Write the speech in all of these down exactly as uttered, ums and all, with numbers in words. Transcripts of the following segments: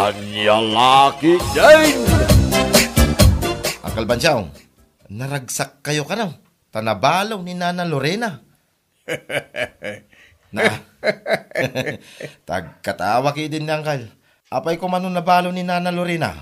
Ania la ketdin? Uncle Bansiaw, naragsak kayo kano, ta nabalo ni Nana Lorena. Na, tagkatawa ketdin ni Uncle. Apay koma no nabalo ni Nana Lorena?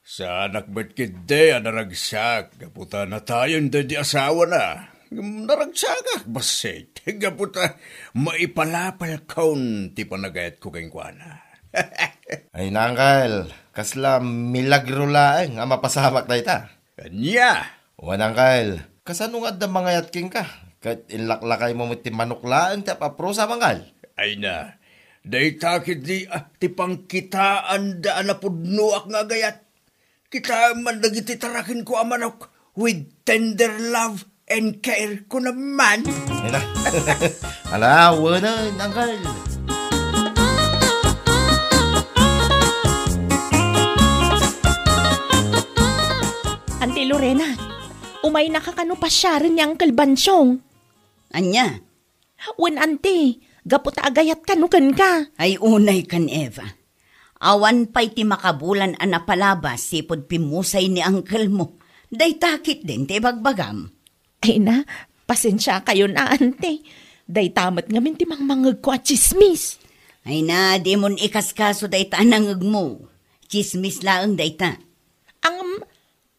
Saanak met ketdi a naragsak gapu ta natayen daydi asawana. Ngem naragsakak bassit gapu ta maipalapalkon ti panagayatko kenkuana. Ay, Uncle, kasla milagro laeng a mapasamak dayta. Ania? Wen, Uncle, kasano nga adda mangayat kenka? Ket inlaklakaymo met ti manok laeng ti ap-aprusam, Uncle. Ay na, dayta ketdi, ah, ti pangkitaanda a napudnoak nga agayat. Kitaem man dagiti tarakenko a manok with tender love and care, kunam man. Ay na. Ala, wenen, Uncle. Auntie Lorena, umaynaka kano pasiaren ni Uncle Bansiaw? Ania? Wen, Auntie, gapu ta agayat kano kenka. Ay, unay kan Eva. Awan pay ti makabulan a napalabas sipud pimmusay ni uncle mo. Dayta ketdin ti ibagbagam. Ay na, pasensiakayon a, Auntie. Dayta met ngamin ti mangmangngegko a tsismis. Ay na, dimon ikaskaso dayta a nangngegmo. Tsismis laeng dayta. Ngem,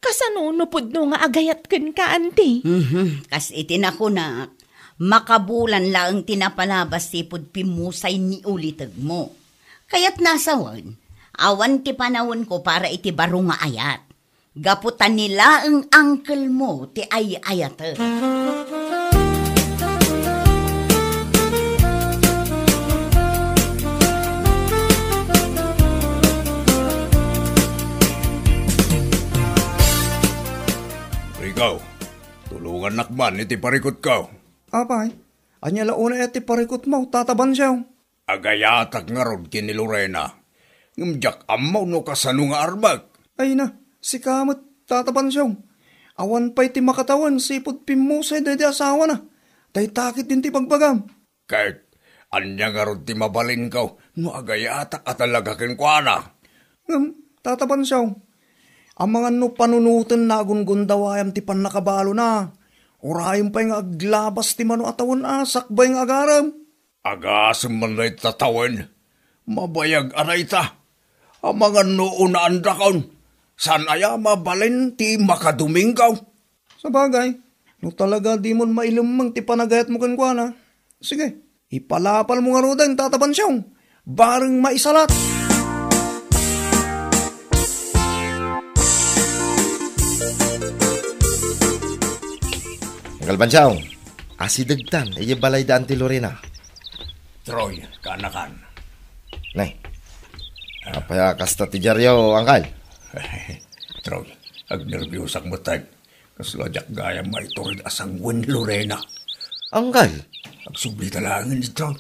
kasano no pudno nga agayat kenka, Auntie? Mhm, kas iti nakunak, makabulan laeng ti napalabas sipud pimmusay ni ulitegmo. Kayatna a sawen, awan ti panawenko para iti baro nga ayat. Gapu ta ni laeng uncle mo ti ay-ayatek. Rico, tulongannak man iti parikutko. Apay, ania la unay ti parikutmo, Tata Bansiaw? Agayatak ngarud ken ni Lorena, ngem diak ammo no kasano nga armek. Ay na, sika met, Tata Bansiaw. Awan pay ti makatawen sipud pimmusay daydi asawana. Dayta ketdin ti ibagbagam. Ket ania ngarud ti mabalinko no agayatak a talaga kenkuana? Ngem, Tata Bansiaw, amangan no panunotenna a gundawayam ti pannakabalona. Urayem pay nga aglabas ti mano a tawen a sakbay nga agarem. Agasem man dayta tawen. Mabayag a dayta. Amangan no unaandakon. Saan aya mabalin ti makadomingo? Sabagay, no talaga dimon mailemmeng ti panagayatmo kenkuana, sige, ipalapalmo ngaruden, Tata Bansiaw. Bareng maisalat. Uncle Bansiaw, asidegtan idiay balay da Auntie Lorena. Troy, kaanakan. Nay, apay a kasta ti diaryo, Uncle? Troy, agnerbiusak met. Kasla diak gayam maitured a sanguin ni Lorena. Uncle? Agsubli ta laengen, Troy.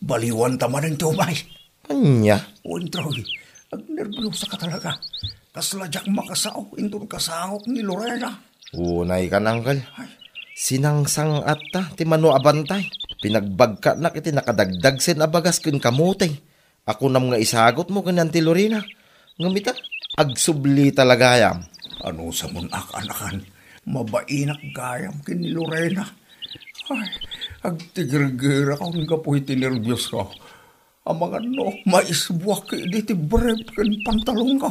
Baliwanta manen ti umay. Ania? Wen, Troy, agnerbiusaka talaga. Kasla diak makasao inton kasangok ni Lorena. Unay kan, Uncle. Ay. Sinangsang-atta ti mano a bantay. Pinagbagkatnak iti nakadagdagsen a bagas ken kamote a kunam nga isagutmo ken ni Auntie Lorena. Ngem ita, agsubli ta la gayam. Anusamon a kaanakan, mabainak gayam ken ni Lorena. Ay, agtigergerakon gapu iti nerbios ko. Amangan no maisbuak idi ti brief ken pantalon ko.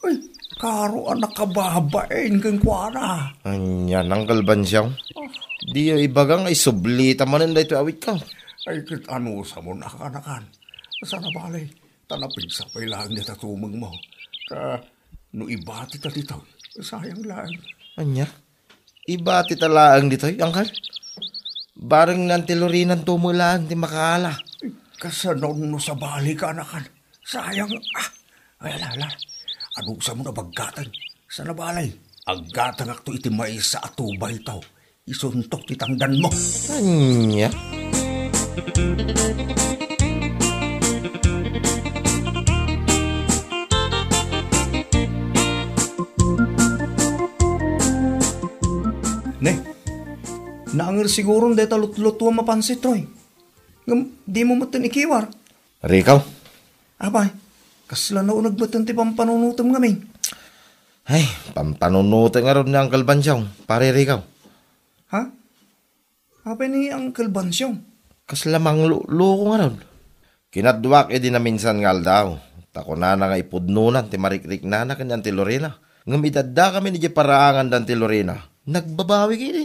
Ay, karo a nakababain kenkuana. Ania, Uncle Bansiaw? Diyo ibaga nga isubli ta manen daytoy awit ko. Ay, ket anusamon a kaanakan. Saan a bale, ta napigsa pay laeng dayta tumengmo. Ta no ibati ta ditoy, sayang laeng. Ania? Ibati ta laeng ditoy, Uncle? Bareng ni Auntie Lorena-nto met laeng ti makaala. Kasano no sabali, kaanakan? Sayang, ah. Ay, ala, ala. Anusamon a baggaten? Saan a bale, aggatangakto iti maysa a tubayto. Isunto ti tangdanmo. Ania? Ne, naanger siguron dayta lutlutuam a pansit, Troy. Ngem dimo metten ikiwar. Rico? Apay? Kasla nauneg met ti pampanunotem ngamin. Ay, pampanunotek ngarud ni Uncle Bansyong, Pare Rico. Ha? Apay ni Uncle Bansyong? Kasla mangluloko ngarud. Kinaduak idi naminsan nga aldaw, ta kunana nga ipudnonan ti marikriknana ken ni Auntie Lorena. Ngem idaddakami idiay paraangan da Auntie Lorena, nagbabawi ketdi.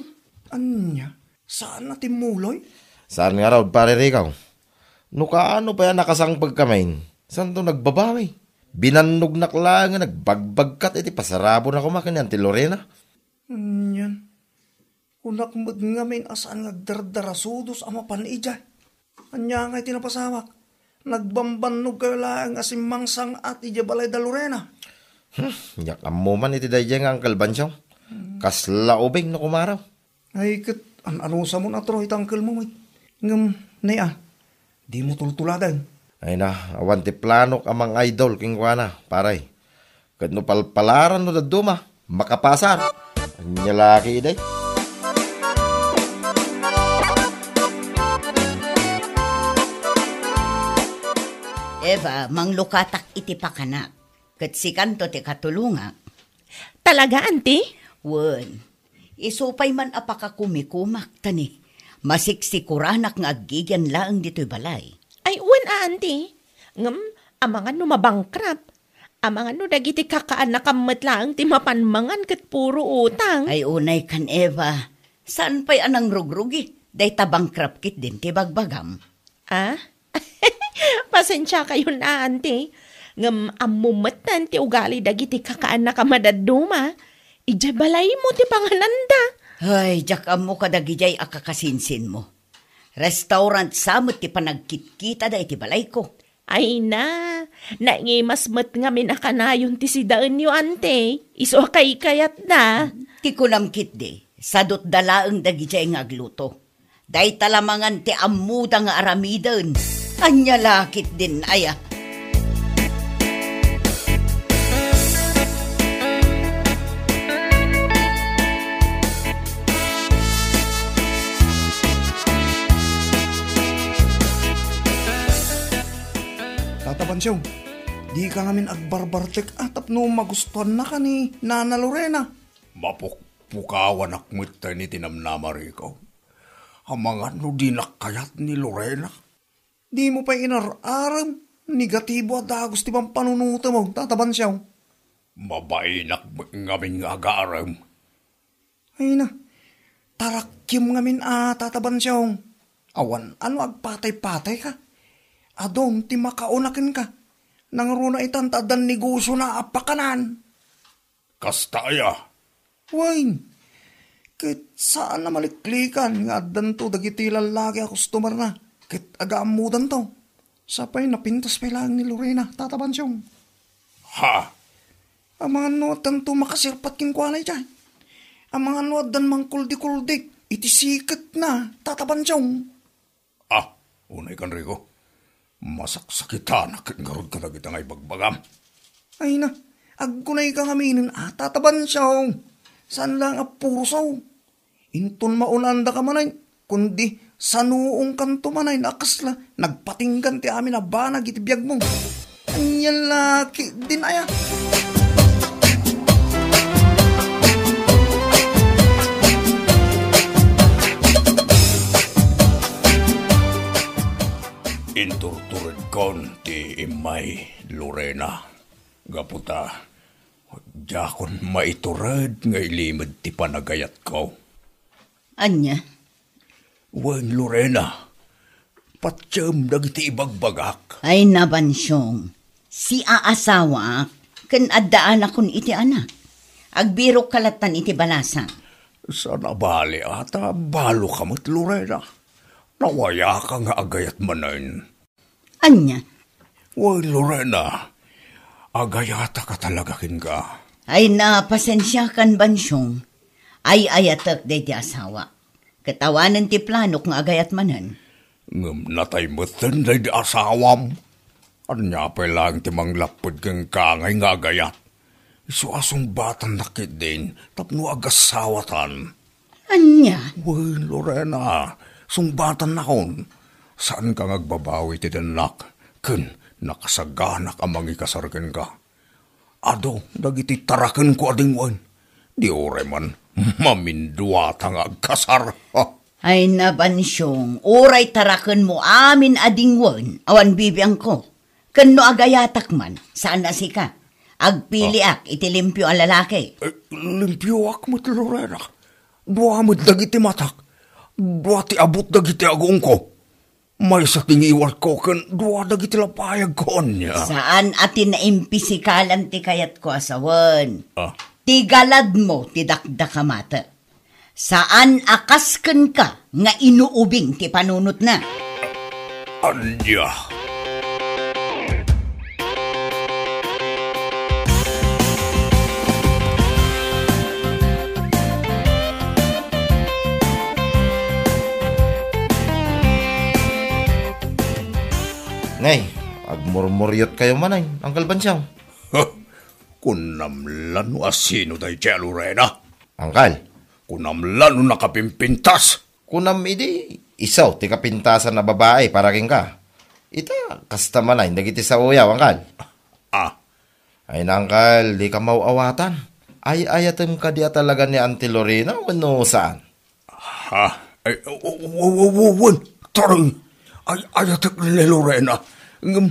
Ania? Saan a timmuloy? Saan ngarud, Pare Rico. No kaano pay a nakasangpet kami, santo nagbabawi. Binannognak laeng nga nagbagbagkat iti pasarabona koma ken ni Auntie Lorena. Anian? Kunak met ngamin a saan nga agdardarasudos a mapan idiay. Ania ngay ti napasamak? Nagbambannogkayo laeng a simmangsang-at idiay balay da Lorena. Hmm, diak ammo man iti daydiay nga Uncle Bansyong. Kasla ubing no kumaro. Ay, ket an-anusamon a Troy ti uncle mo, met. Ngem, nay a, dimo tultuladen. Ay na, awan ti planok a mang-idol kenkuana, pare. Ket no palpalaran no dadduma, makapasar. Ania la ketdi? Eva, manglukatak iti pakanak. Ket sikanto ti katulongak. Talaga, Auntie? Wen. Isu pay man a pakakumikumak, ta ni, masiksikoranak nga aggigian laeng ditoy balay. Ay, wen a, Auntie. Ngem, amangan no mabankrupt. Amangan no dagiti kakaannakam met laeng ti mapan mangan ket puro utang. Ay, unay kan Eva. Saan pay a nangrugrugi? Dayta bankrupt ketdin ti bagbagam. Ah? Pasensiakayon a, Auntie. Ngem ammo metten ti ugali dagiti kakaannakam a dadduma. Idiay balaymo ti pangananda. Ay, diak ammo kadagidiay a kakasinsinmo. Restaurant sa met ti panagkitkitada iti balayko. Ay na, naingimas met ngamin a kanayon ti sidaenyo, Auntie. Isu a kaykayatda. Ti kunam ketdi, sadutda laeng dagidiay nga agluto. Dayta la mangan ti ammoda nga aramiden. Ania la ketdin aya? Tata Bansyong, dika ngamin agbarbartek a tapno magustuannaka ni Nana Lorena. Mapukpukawanak met ta ni ti namnama, Rico. Amangan no dinak kayat ni Lorena. Dimo pay inar-arem, negatibo a dagus ti pampanunotem, Tata Bansyong. Mabainak met ngamin nga agarem. Ay na, tarakkim ngamin a, Tata Bansyong. Awan a no agpatay-patayka. Adun ti makauna kenka. Nangruna itan ta addan negosiona a pakanan. Kasta aya? Wen, ket saan a maliklikan nga addanto dagiti lallaki a customerna ket agaammodanto. Sapay napintas pay laeng ni Lorena, Tata Bansyong. Ha? Amangan no addanto makasirpat kenkuana idiay. Amangan no addan mangkuldikuldi iti siketna, Tata Bansyong. Ah, unay kan Rico. Masaksakitanak ket ngarud kadagita nga ibagbagam. Ay na, agkunayka ngaminen a, Tata Bansyong. Saan laeng a puro sao. Inton maunandaka manen, kundi sanuongkanto manen a kasla nagpatinggan ti amin a banag iti biagmo. Ania la ketdin aya? Inturturedkon ti immay, Lorena. Gapu ta, diakon maitured nga ilimed ti panagayatko. Ania? Wen, Lorena, patiem dagiti ibagbagak. Ay, nabansiong, siaasawaak, ken adda anakon iti anak. Agbirokka lattan iti balasang. Saan a bali a ta baloka met, Lorena. Nawayaka nga agayat manen. Ania? Wen, Lorena, agayatak a talaga kenka. Ay, na, pasensiakan, Bansiong. Ay-ayatek daydi asawa. Ket awanen ti planok nga agayat manen. Ngem natay metten daydi asawam. Ania pay laeng ti manglapped kenka ngay nga agayat? Isu a sungbatannak ketdin tapno agasawatan. Ania? Wen, Lorena, sungbatannakon. Saanka nga agbabawi ti dennak, ken Nakasaganak a mangikasar kenka. Adu dagiti tarakenko a dingwen. Di uray man maminduata nga agkasar. Ay, nabansiong, uray tarakenmo amin a dingwen, awan bibiangko. Ken no agayatak man, saan a sika. Agpiliak iti limpio a lalaki. Eh, limpioak met, Lorena. Dua met dagiti matak. Dua ti abut dagiti agongko. Maysa ti ngiwatko ken dua dagiti lapayagko ania. Saan a ti naimpisikalan ti kayatko a sawen. Ah. Ti galadmo ti dakdakamatek. Saan a kas kenka nga inuubing ti panunotna. Ania? Nay, agmurmuriotkayo manen, Uncle Bansiaw. Kunam la no asino daydiay a Lorena? Uncle. Kunam la no nakapimpintas? Kunam idi isu ti kapintasan a babai para kenka. Ita, kasta manen dagiti saoyo, Uncle. Ah. Ay na, Uncle, dika maw-awatan. Ay-ayatem kadi a talaga ni Auntie Lorena wenno saan? Ha? Ay, w-, w-, w-, w-, wen, taray. Ay-ayatek ni Lorena. Ngem,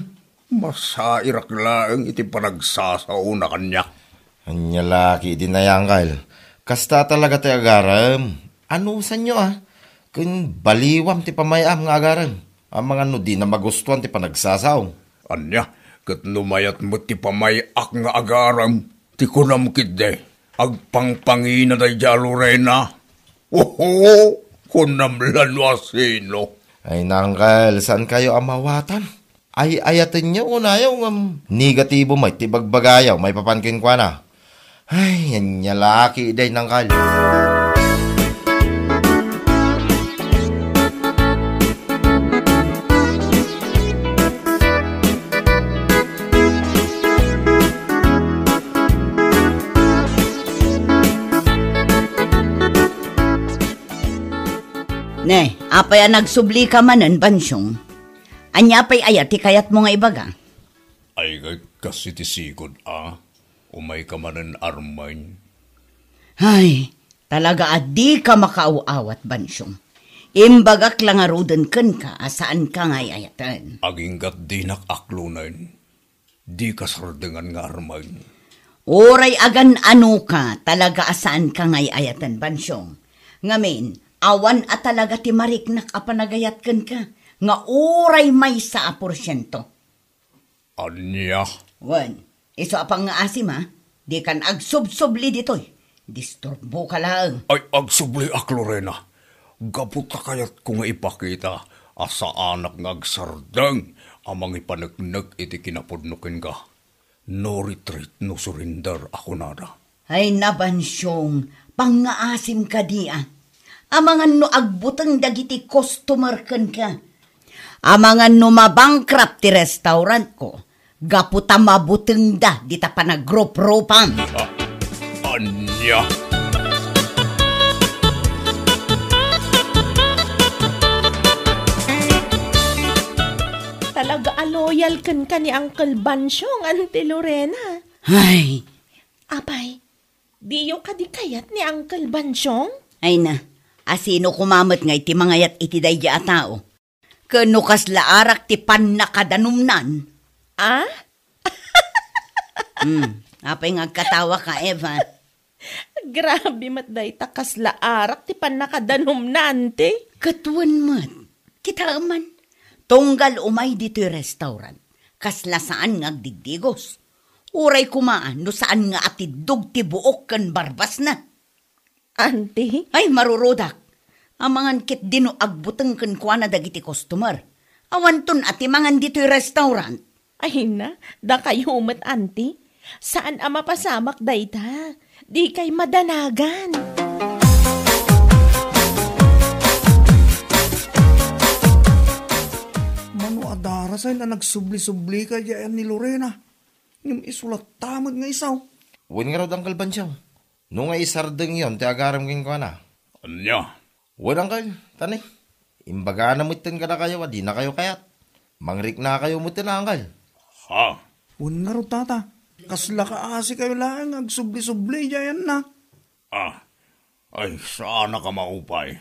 masairak laeng iti panagsasaona kaniak. Ania la ketdi, Uncle. Kasta talaga ti agarem. Anusanyo, a? Ken baliwam ti pamay-am nga agarem. Amangan no dina magustuan ti panagsasao. Ania, ket no mayat met ti pamay-ak nga agarem, ti kunam ketdi, agpangpangina daydiay a Lorena. Oho, kunam la no asino. Ay na, Uncle, saankayo a maawatan? Ay-ayatenyo unayo ngem negatibo met ti ibagbagayo maipapan kenkuana. Ay, ania la ketdi, Uncle. Ne, apay a nagsublika manen, Bansiong? Ania pay aya ti kayatmo nga ibaga? Ay, kas iti sigud, a? Umayka manen, Armin. Ay, talaga a dika makaaw-awat, Bansiong. Imbagak la ngaruden kenka a saanka nga ay-ayaten. Agingga't dinak aklonen. Dika sardengan nga Armin. Uray agan-anoka, talaga a saanka nga ay-ayaten, Bansiong. Ngamin, awan a talaga ti mariknak a panagayat kenka, nga uray maysa a porsiento. Ania? Wen, isu a pangngaasim, a? Dikan agsubsubli ditoy. Disturboka laeng. Ay, agsubliak, Lorena. Gapu ta kayatko nga ipakita a saanak nga agsardeng a mangipaneknek iti kinapudno kenka. No retreat, no surrender a kunada. Ay, nabansiong, pangngaasim kadi, a? Amangan no agbuteng dagiti customer kenka. Amangan no mabankrupt ti restaurantko, gapu ta mabutengda dita panagruprupam. Ah, ania? Talaga a loyal kenka ni Uncle Bansiong, Auntie Lorena. Ay. Apay, diyo kadi kayat ni Uncle Bansiong? Ay na, asino koma met ngay ti mangayat iti daydi a tao? Ken no kasla arak ti pannakadanumnan? Ah? Hmm, apay nga agkatawaka, Eva? Grabe met dayta, kasla arak ti pannakadanumna, Auntie? Ket wen met. Kitaem man. Tunggal umay ditoy restaurant, kasla saan nga agdigdigos. Uray koma no saan nga atiddog ti buok ken barbasna. Auntie? Ay, marurudak. Amangan ketdi no agbuteng kenkuana dagiti customer. Awanton a ti mangan ditoy restaurant. Ay na, dakayo met, Auntie. Saan a mapasamak dayta. Dikay madanagan. Mano a darasay a nagsubli-sublika diay ni Lorena. Ngem isu latta met nga isu. Wen ngarud, Uncle Bansiaw. No nga isardengyon ti agarem kenkuana. Ania? Wen, Uncle, tani. Imbagana metten kadakayo a dinakayo kayat. Mangriknakayo metten, Uncle. Ah. Wen ngarud, tata, kasla kaasikayo laeng nga agsubli-subli idiay ayanna. Ah, ay, saanak a maupay.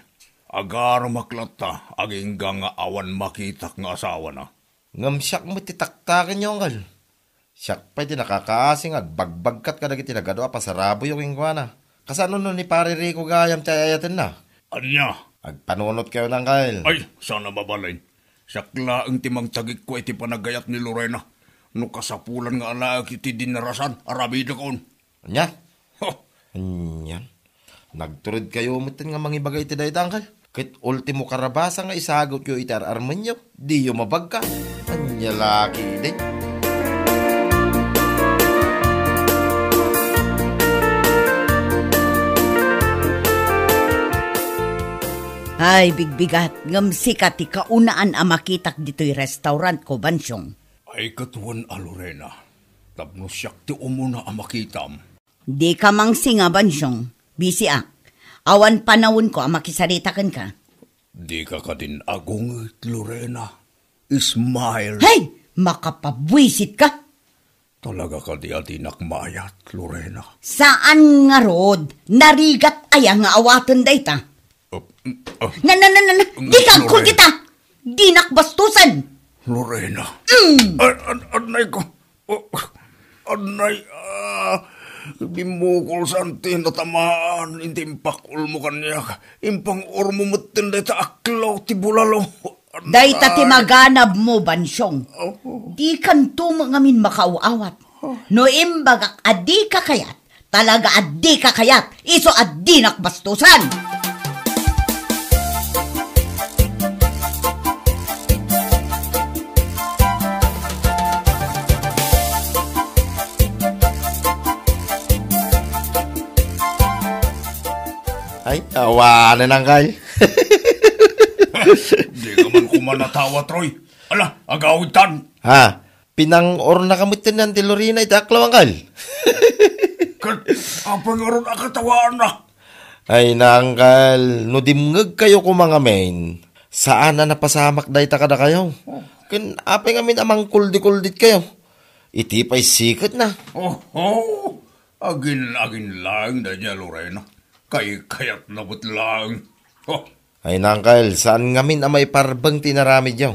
Agarumak latta, agingga nga awan makitak nga asawana. Ngem siak met ti taktakenyo, anggal. Siak pay ti nakakaasi nga agbagbagkat kadagiti nagadu a pasaraboyo kenkuana. Kasano no ni Pare Rico gayam ti ay-ayatenna? Ania? Agpanunotkayo, anggal. Ay, saan a mabalin. Siak laeng ti mangtagikko iti panagayat ni Lorena. No kasapulan nga alaek iti dinarasan, aramidekon. Ania? Ho! Ania? Nagturedkayo metten nga mangibaga iti dayta, anggal? Ket ultimo karabasa nga isagutyo iti ar-armenyo, diyo mabagka. Ania la ketdi? Ay, bigbigat, ngem sika ti kaunaan a makitak ditoy restaurant ko, Bansyong. Ay, ket wen a, Lorena, tapno siak ti umuna a makitam. Dika mangsinga, Bansyong. Bisiak. Awan panawenko a makisarita kenka. Dika kadin agunget, Lorena. Smile. Hey! Makapabuisit ka! Talaga kadi a dinak maayat, Lorena? Saan ngarud, narigat aya nga awaten dayta? Uh, uh, Na, na, na, na, na, Di ka agkul Lorena. Kita! Dinak bastusen! Lorena. Mm. An, an, annay ko. Oh, annay, ah, bimmukol sa anti natamaan, inti impakulmo kaniak. Impang-urmo metten dayta aklaw ti bulalo. Dayta ti maganabmo, Bansyong. Oh. Di kanto mo ngamin makaaw-awat. Oh. No imbagak a di ka kayat, talaga a di ka kayat, isu a dinak bastusan. Ay, awanen, anggal. Di ka man koma natawa, Troy. Ala, agawidtan. Ha? Pinang-ornaka metten ni Auntie Lorena iti aklaw, anggal? Ket apay ngarud a katawaannak? Ay, anggal, no dimngegkayo koma ngamin, saan a napasamak dayta kadakayo. Oh. Ken apay ngamin a mangkuldikulditkayo? Iti pay siketna. Oho! Agin-agin laeng daydiay a Lorena. Kaykayatna met laeng. Oh. Ay, anggal, saan ngamin a maiparbeng ti inaramidyo.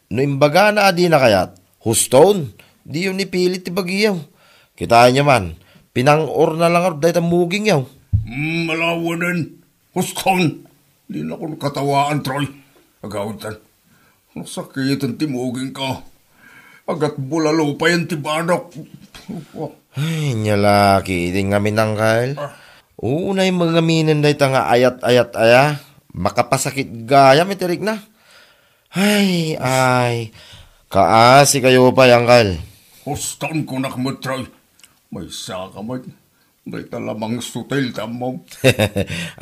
No imbagana a dina kayat, huston, diyo ni pilit ti bagiyo. Kitaenyo man, pinang-orna la ngarud dayta mugingyo. Hmm, ala wen. Huston, dinakon katawaan, Troy. Agawidtan. Nasakiten ti mugingko. Agatbulalo payen ti banok. Ay, nia la ketdi ngamin, anggal. Ah. Unay mangaminen dayta nga ayat-ayat aya. Makapasakit gayam iti rikna. Ay, ay. Kaasikayo pay, anggal. Huston, kunak met, Troy. Maysa ka met. Dayta la mangsutil ti ammom.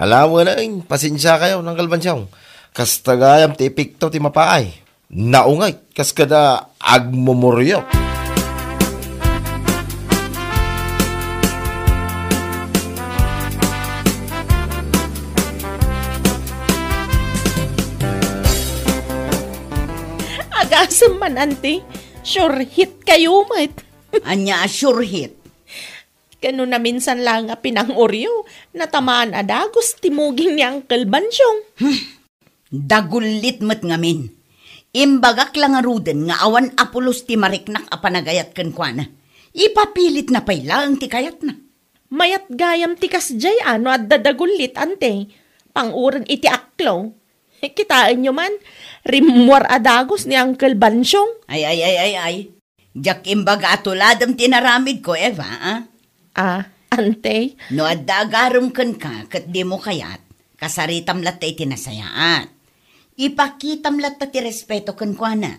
Ala wen, pasensiakayo, Anggal Bansyong. Kasta gayam ti epekto ti mapaay. Naunget, kas kada agmumuryo. Agasem man, Auntie. Sure hit kayo met. Ania a sure hit? Ken no naminsan laeng a pinang-uryo, natamaan a dagus ti muging ni Uncle Bansyong. Hmm. Dagullit met ngamin. Imbagak la ngaruden nga awan a pulos ti mariknak a panagayat kenkuana. Ipapilitna pay laeng ti kayatna. Mayat gayam ti kasdiay a no adda dagullit, Auntie. Panguren iti aklaw. Kitaenyo man, rimmuar a dagus ni Uncle Bansyong. Ay, ay, ay, ay, ay. Diak imbaga a tuladem ti inaramidko, Eva, a? Ah, Auntie? No adda agarem kenka ket dimo kayat, kasaritam latta iti nasayaat. Ipakitam latta ti respeto kenkuana.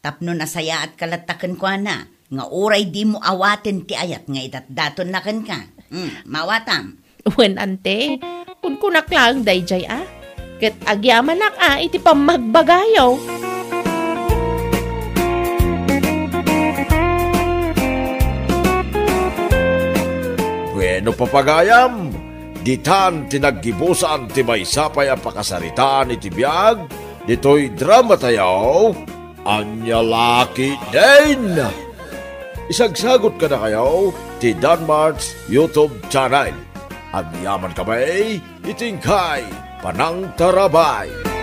Tapno nasayaatka latta kenkuana, nga uray dimo awaten ti ayat nga idatdatonna kenka. Hmm, mawatam. Wen, Auntie, kunkunak laeng daydiay a. Ket agyamanak a iti pammagbagayo. Bueno, papagayam, ditan ti naggibusan ti maysa pay a pakasaritaan iti biag ditoy dramatayo, Ania la ketdin. Isagsagot kadakayo ti Danmart's YouTube channel. Agyaman kami iti inkay panangtarabay.